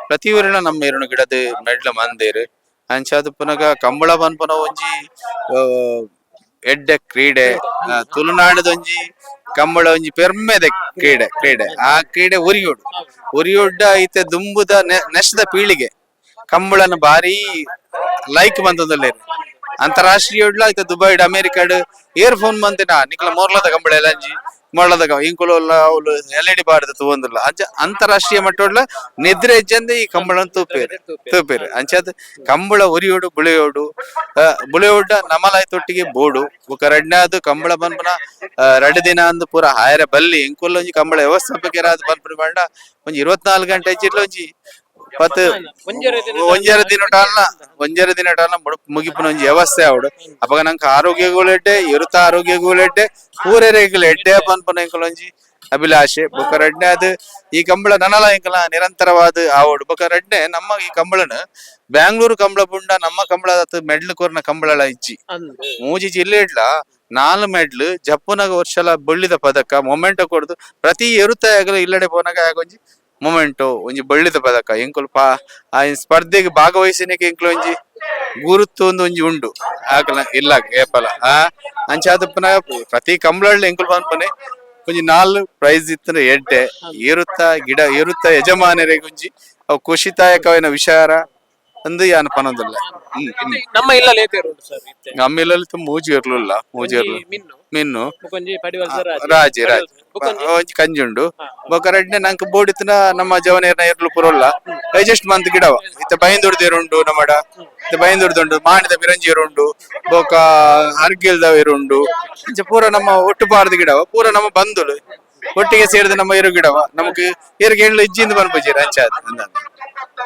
ಪ್ರತಿ ಊರಿನ ನಮ್ಮ ಎರುನು ಗಿಡದ ಮೆಡ್ಲ ಮಂದೇರು. ಅಂಚಾದ್ ಪುನಗ ಕಂಬಳ ಪನ್ಪುನ ಒಂಜಿ ಎಡ್ಡೆ ಕ್ರೀಡೆ. ತುಳುನಾಡದೊಂಜಿ ಕಂಬಳ ಒಂಜಿ ಪೆರ್ಮೆದ ಕ್ರೀಡೆ ಕ್ರೀಡೆ. ಆ ಕ್ರೀಡೆ ಉರಿಯೋಡು ಉರಿಯೋಡ್ಡ ಇತ್ತೆ ದುಂಬುದ ನೆಕ್ಸ್ಟ್ ಪೀಳಿಗೆ ಕಂಬಳನ ಬಾರಿ Like ಮಂತೊಂದುಲ್ಲೆರ್. ಅಂತಾರಾಷ್ಟ್ರೀಯ ಇತ್ತ ದುಬೈಡ್, ಅಮೆರಿಕಡ್ ಏರ್ ಫೋನ್ ಮಂತಿನ ನಿಕ್ಲ ಮೋರ್ಲದ ಕಂಬಳ ಎಲ್ಲಂಜಿ ಮೊಳ್ಳದ ಇಂಕುಲು ಅವ್ಲು L E D ಬಾರ್ದ ತೂವೊಂದುಲ್ಲ. ಅಂಚ ಅಂತಾರಾಷ್ಟ್ರೀಯ ಮಟ್ಟೊಡ್ಲ ನಿದ್ರೆ ಇಜ್ಜಂದೆ ಈ ಕಂಬಳನ್ ತೂಪೇರು ತೂಪೇರು. ಅಂಚಾದ್ ಕಂಬಳ ಒರಿಯೋಡು, ಬುಳೆಯೋಡು, ಬುಳೆಯೋಡ ನಮಲಾಯ್ ತೊಟ್ಟಿಗೆ ಬೋಡು. ಬೊಕ ರಡ್ನಾದ್ ಕಂಬಳ ಪನ್ಪುನ ರಡ್ಡ್ ದಿನ ಅಂದ್ ಪೂರ ಹಾಯರ ಬಲ್ಲಿ. ಇಂಕುಲು ಒಂಜಿ ಕಂಬಳ ವ್ಯವಸ್ಥಾಪಕರಾದ್ ಪನ್ಪುನ ಪಂಡ ಒಂಜಿ 24 ಗಂಟೆ ಇಜ್ಜಿಡ್ಲ ಒಂಜಿ ಪತ್ ಒಂಜರ ದಿನ ಒಂಜರ ದಿನ ಮುಗಿಪುನ ಒಂಜಿ ವ್ಯವಸ್ಥೆ ಆವಡು. ಅಪಗ ನಂಗೆ ಆರೋಗ್ಯಗಳು ಎಡ್ಡೆ, ಎರುತ ಆರೋಗ್ಯಗಳು ಎಡ್ಡೆ, ಪೂರೆರೆಗ್ಲ ಎಡ್ಡೆ ಪನ್ಪುನ ಎಂಕುಲು ಒಂಜಿ ಅಭಿಲಾಷೆ. ಬೊಕ ರಡ್ನೆ ಅದು ಈ ಕಂಬಳ ನನಲ ಎಂಕಲ ನಿರಂತರವಾದ ಆವಡು. ಬೊಕ ರಡ್ನೆ ನಮ್ಮ ಈ ಕಂಬಳನ ಬ್ಯಾಂಗ್ಳೂರು ಕಂಬಳ ಬುಂಡ ನಮ್ಮ ಕಂಬಳ ಮೆಡ್ಲ್ ಕೊರ್ನ ಕಂಬಳಲ ಇಜ್ಜಿ. ಮೂಜಿ ಜಿಲ್ಲೆ ಇಡ್ಲ 4 ಮೆಡ್ಲ್ ಜಪ್ಪುನಾಗ ವರ್ಷಲ ಬೊಳ್ಳಿದ ಪದಕ ಮೊಮೆಂಟೋ ಕೊಡ್ದು ಪ್ರತಿ ಎರುತ ಆಗಲ ಇಲ್ಲಡೆ ಪೋನಾಗ ಆಗೊಂಜಿ ಮೊಮೆಂಟೋ ಒಂಜಿ ಬಳ್ಳಿದ ಪದಕ. ಎಂಕುಲು ಪಾ ಆ ಸ್ಪರ್ಧೆಗೆ ಭಾಗವಹಿಸಿನಕ್ಕೆ ಎಂಕುಲು ಒಂಜಿ ಗುರುತು ಒಂದು ಒಂಜಿ ಉಂಡು ಆಕಲ ಇಲ್ಲ ಏಪಲ. ಆ ಅಂಚಾದಪ್ಪನ ಪ್ರತಿ ಕಂಬಳಳ್ಳಿ ಎಂಕುಲು ಪನ್ಪನೆ ಒಂಜಿ 4 ಪ್ರೈಸ್ ಇತ್ತಂದ್ರೆ ಎಡ್ಡೆ ಏರುತ್ತ ಗಿಡ ಏರುತ್ತ ಯಜಮಾನರಿಗೆ ಒಂಜಿ ಅವು ಖುಷಿದಾಯಕವಾದ ವಿಚಾರ ಅಂದು ಯಾನ್ ಪನೊಂದುಲ್ಲ. ಹ್ಮ್ ಹ್ಮ್. ನಮ್ಮ ಇಲ್ಲ ಲೇತೇರು ಉಂಟು ಸರ್ ಇತ್ತೆ. ನಮ್ಮ ಇಲ್ಲಲ್ಲಿ ತುಂಬ ಮೂಜಿ ಇರ್ಲಿಲ್ಲ, ಮೂಜಿ ಇರ್ಲು. ಮಿನ್ನು. ಮಿನ್ನು. ಬೊಕೊಂಜಿ ಪಡಿವಲ್ಸ ರಾಜಿ. ರಾಜಿ ರಾಜಿ. ಬೊಕೊಂಜಿ. ಒಂಜಿ ಕಂಜುಂಡು. ಬೊಕ ರಡ್ನೆ ನಂಕ್ ಬೋಡಿತ್ತಿನ ನಮ್ಮ ಜವನೇರ್ನ ಇರ್ಲು ಪುರೊಲ್ಲ ಡೈಜೆಸ್ಟ್ ಮಂತ್ ಗಿಡವ. ಇತ್ತ ಬೈಂದೂರ್ದೇರುಂಡು ನಮ್ಮಡ, ಇತ್ತ ಬೈಂದೂರ್ದುಂಡು, ಮಾಣಿದ ಬಿರಂಜಿ ಇರುಂಡು, ಬೊಕ ಅರ್ಗಿಲ್ದ ಇರುಂಡು. ಇಂಚ ಪೂರ ನಮ್ಮ ಒಟ್ಟು ಪಾರ್ದ ಗಿಡವ, ಪೂರ ನಮ್ಮ ಬಂಧುಲು ಒಟ್ಟಿಗೆ ಸೇರಿದ ನಮ್ಮ ಇರು ಗಿಡವ. ನಮಕ್ ಏರ್ಗೆ ಎಳ್ಳು ಇಜ್ಜಿಂದ ಪನ್ಪುಜೀರ್ ಅಂಚ.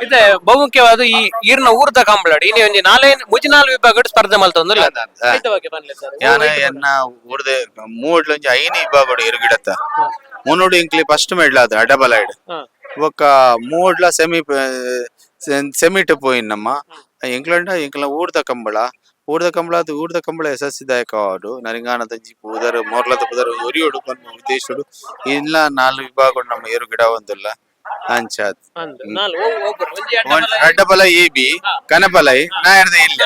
ಇದೆ ಬಹುಮುಖ್ಯವಾದ ಈ ಈರ್ನ ಊರ್ದ ಕಂಬಳಾಡಿ ಇನಿ ಒಂಜಿ ನಾಲೇ ಮುಜಿ ನಾಲ್ ವಿಭಾಗಡ್ ಸ್ಪರ್ಧೆ ಮಲ್ತೊಂದುಲ್ಲ. ಐತ ಬಗ್ಗೆ ಪನ್ಲೆ ಸರ್. ಯಾನ ಎನ್ನ ಊರ್ದೆ ಮೂಡ್ಲ ಒಂಜಿ ಐನಿ ವಿಭಾಗಡು ಇರು ಗಿಡತ್ತ ಮುನ್ನೋಡು ಇಂಕ್ಲಿ ಫಸ್ಟ್ ಮೆಡ್ಲ ಅದು ಅಡಬಲೈಡ್. ಬೊಕ್ಕ ಮೂಡ್ಲ ಸೆಮಿ ಸೆಮಿಟ್ ಪೋಯಿನ್ ನಮ್ಮ ಎಂಕ್ಲಂಡ. ಎಂಕ್ಲ ಊರ್ದ ಕಂಬಳ, ಊರ್ದ ಕಂಬಳ ಅದು ಊರ್ದ ಕಂಬಳ ಯಶಸ್ವಿದಾಯಕ ಆವಡು. ನರಿಂಗಾನದ ಪುದರ್ ಮೋರ್ಲದ ಪುದರ್ ಒರಿಯೋಡು ಪನ್ಪುನ ಉದ್ದೇಶಡು ಇಲ್ಲ 4 ವಿಭಾಗಡು ನಮ್ಮ ಏರು ಗಿಡ ಒಂದುಲ್ಲ ಅಂಚಾದ್. ಅಂದ್ ನಾಲ್ ಒಬ್ಬರು ಒಂಜಿ ಅಡ್ಡಬಲ. ಅಡ್ಡಬಲ ಎ ಬಿ ಕನಪಲೈ ನಾಯರ್ದ ಇಲ್ಲ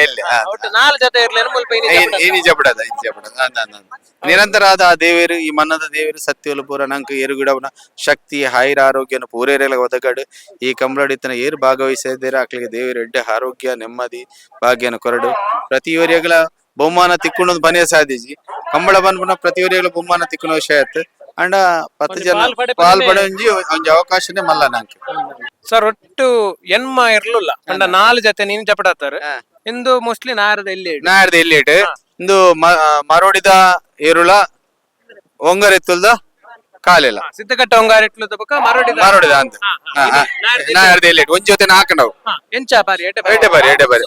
ಇಲ್ಲ. ಒಟ್ಟು ನಾಲ್ ಜೊತೆ ಇರ್ಲೇನು ಮುಲ್ಪ ಇನಿ. ಈ ನಿಜ ಬಿಡದ, ನಿಜ ಬಿಡದ. ಅಂದ್ ಅಂದ್ ಅಂದ್. ನಿರಂತರ ಆದ ಆ ದೇವರು, ಈ ಮನ್ನದ ದೇವರು ಸತ್ಯಲು ಪೂರ ನಂಕ್ ಏರುಗಿಡವನ ಶಕ್ತಿ ಹಾಯಿರ ಆರೋಗ್ಯನ ಪೂರೇರೆಲ ಒದಗಡು. ಈ ಕಂಬಳಡಿತನ ಏರು ಭಾಗವಹಿಸಿದ್ದೀರ ಅಕ್ಲಿಗೆ ದೇವರು ಎಡ್ಡೆ ಆರೋಗ್ಯ ನೆಮ್ಮದಿ ಭಾಗ್ಯನ ಕೊರಡು. ಪ್ರತಿಯೊರಿಯಗಳ ಬಹುಮಾನ ತಿಕ್ಕೊಂಡು ಬನಿಯ ಸಾಧಿಜಿ. ಕಂಬಳ ಬನ್ಪುನ ಪ್ರತಿಯೊರಿಯಗಳ ಬಹುಮಾನ ತಿಕ್ಕುನ ವಿಷಯ ಆಯ್ತು. ಅಂಡ 10 ಜನ ಪಾಲ್ ಪಡೆ ಪಾಲ್ ಪಡೆ ಒಂಜಿ ಒಂಜಿ ಅವಕಾಶನೇ ಮಲ್ಲ ನಂಕ್. ಸರ್, ಒಟ್ಟು ಎನ್ಮ ಇರ್ಲುಲ್ಲ ಪಂಡ ನಾಲ್ ಜೊತೆ ನೀನ್ ಜಪಡಾತಾರ ಇಂದು ಮೋಸ್ಟ್ಲಿ ನಾರದ ಎಲ್ಲಿ? ನಾಯರ್ದ ಎಲ್ಲಿಟ್ ಇಂದು ಮರೋಡಿದ ಏರುಳ ಒಂಗರೆತ್ತುಲ್ದ ಕಾಲಿಲ್ಲ. ಸಿದ್ದಕಟ್ಟ ಒಂಗಾರೆಟ್ಲು ಬೊಕ ಮರೋಡಿದ. ಮರೋಡಿದ ಅಂತ ನಾಯರ್ದ ಎಲ್ಲಿಟ್ ಒಂಜಿ ಜೊತೆ ನಾಲ್ಕು ನಾವು. ಎಂಚ ಬಾರಿ ಎಡ್ಡೆ. ಎಡ್ಡೆ ಬಾರಿ, ಎಡ್ಡೆ ಬಾರಿ.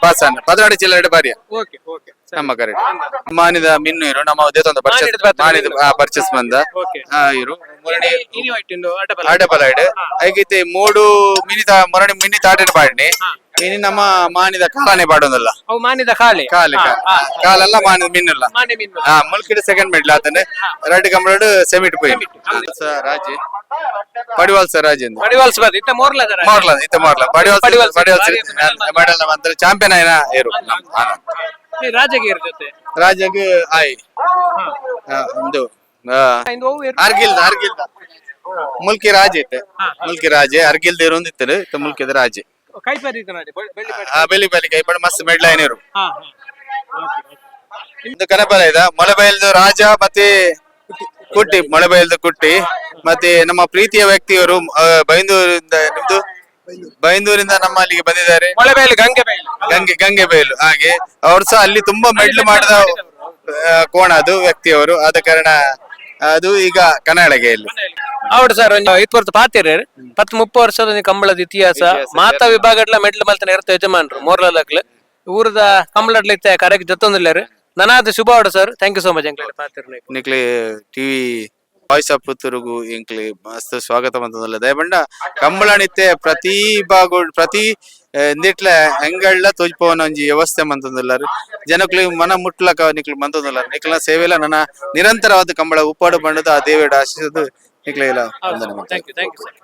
ಪಾಸನ್ 16 ಚಿಲ್ಲ ಎಡ್ಡೆ ಬಾರಿ. Okay okay. ನಮ್ಮ ಕರೆಕ್ಟ್ ಮಾನಿದ ಮಿನ್ನು ಇರು ನಮ್ಮ ದೇತೊಂದ ಪರ್ಚೇಸ್. ಮಾನಿದ ಬರ್ತದೆ. ಮಾನಿದ ಪರ್ಚೇಸ್ ಬಂದ. ಓಕೆ. ಇರು ಮುರಣಿ. ಇನಿ ವೈಟ್ ಇಂದು ಅಡ್ಡಬಲ. ಅಡ್ಡಬಲ ಇಡು ಐಕಿತ್ತೆ ಮೂಡು ಮಿನಿ ತಾ ಮುರಣಿ ಮಿನಿ ತಾಟಿನ ಪಾಡಿನಿ. ಇನಿ ನಮ್ಮ ಮಾನಿದ ಕಾಲಾನೆ ಪಾಡೊಂದಲ್ಲ. ಅವು ಮಾನಿದ ಖಾಲಿ. ಕಾಲಿ ಕಾಲೆಲ್ಲ ಮಾನಿದ ಮಿನ್ನುಲ್ಲ. ಮಾನಿ ಮಿನ್ನು. ಮುಲ್ಕಿಡ್ ಸೆಕೆಂಡ್ ಮೆಡ್ಲ್ ಆತನೆ. ರಡ್ಡ್ ಕಂಬಳಡ್ ಸೆಮಿಟ್ ಪೋಯಿ ರಾಜಿ, ಪಡಿವಾಲ್ ಸರ್ ರಾಜಿ ಅಂದ್. ಪಡಿವಾಲ್ಸ್ ಬಾದ್ ಇತ್ತ ಮೋರ್ಲದ ರಾಜಿ. ಮಾಡ್ಲ ಇತ್ತ ಮಾಡ್ಲ ಪಡಿವಾಲ್. ಪಡಿವಾಲ್. ಪಡಿವಾಲ್ ಮೆಡಲ್ ನಮ್ಮ ಚಾಂಪಿಯನ್ ಆಯ್ನ ಏರು ನಮ್ಮ ಆನಂದ್. ಈ ರಾಜಗೀರ್ ಜೊತೆ. ರಾಜಗ್ ಆಯ್ ಒಂದು ಇಂದು ಅವು ಅರ್ಗಿಲ್ದ, ಅರ್ಗಿಲ್ದ ಮುಲ್ಕಿ ರಾಜೆ ಇತ್ತೆ. ಮುಲ್ಕಿ ರಾಜೆ ಅರ್ಗಿಲ್ದ ಇರೋಂದು ಇತ್ತು ಇತ್ತ ಮುಲ್ಕಿದ ರಾಜೆ. ಕೈಪರಿ ಇತ್ತು ನೋಡಿ, ಬೆಳ್ಳಿ ಪರಿ. ಬೆಲಿ ಬೆಲಿ ಕೈಪಡ ಮಸ್ತ್ ಮೆಡ್ಲ್ ಆಯ್ನರು. ಹಾ ಹಾ ಇದು ಕನಪಲ ಇದ ಮೊಳಬೈಲ್ದು ರಾಜ ಮತ್ತೆ ಕುಟ್ಟಿ, ಮೊಳಬೈಲ್ದು ಕುಟ್ಟಿ. ಮತ್ತೆ ನಮ್ಮ ಪ್ರೀತಿಯ ವ್ಯಕ್ತಿಯವರು ಬೈಂದೂರಿಂದ, ನಿಮ್ದು ಬೈಂದೂರಿಂದ ನಮ್ಮ ಅಲ್ಲಿಗೆ ಬಂದಿದ್ದಾರೆ. ಮೊಳೆಬೈಲು, ಗಂಗೆ ಬೈಲು. ಗಂಗೆ, ಗಂಗೆ ಬೈಲು. ಹಾಗೆ ಅವ್ರು ಸಹ ಅಲ್ಲಿ ತುಂಬಾ ಮೆಡ್ಲ್ ಮಾಡಿದ ಕೋಣ ಅದು ವ್ಯಕ್ತಿಯವರು. ಆದ ಕಾರಣ ಅದು ಈಗ ಕನ್ನಡಗೆಯಲ್ಲಿ. ಹೌದು ಸರ್, ಒಂಜಿ ಇತ್ವರ್ತ ಪಾತಿರ 10-30 ವರ್ಷದ ಒಂಜಿ ಕಂಬಳದ ಇತಿಹಾಸ. ಮಾತಾ ವಿಭಾಗಡ್ಲ ಮೆಡ್ಲ್ ಮಲ್ತನ ಇರ್ತ ಯಜಮಾನ್ರು ಮೋರ್ಲದಕ್ಲು ಊರದ ಕಂಬಳಡ್ಲ ಇತ್ತೆ ಕರೆಕ್ ಜೊತ್ತೊಂದಿಲ್ಲಾರು. ನನಾದ ಶುಭ ಆಡು sir. Thank you so much ಅಂಕ್ಲೆ ಪಾತಿರ್ನ. ನಿಕ್ಲೆ TV voice of ಪುತ್ತೂರುಗು ಎಂಕ್ಲೆ ಮಸ್ತ್ ಸ್ವಾಗತ ಮಂತೊಂದುಲ್ಲ. ದಯಬಂಡ ಕಂಬಳನಿತ್ತೆ ಪ್ರತಿ ಭಾಗ ಪ್ರತಿ ಇಂದಿಟ್ಲ ಹೆಂಗಳ್ಳ ತೋಜ್ಪವನ ಒಂಜಿ ವ್ಯವಸ್ಥೆ ಮಂತೊಂದುಲ್ಲಾರು. ಜನಕ್ಲೆ ಮನ ಮುಟ್ಲಕ ನಿಕ್ಲು ಮಂತೊಂದುಲ್ಲಾರು. ನಿಕ್ಲ ಸೇವೆಲ ನನ್ನ ನಿರಂತರವಾದ ಕಂಬಳ ಉಪ್ಪಾಡು ಬಂಡದ ಆ ದೇವೇಡ ಆಶೀಸದು. ನಿಕ್ಲೆ ಇಲ್ಲ ವಂದನೆ. Thank you, thank you sir.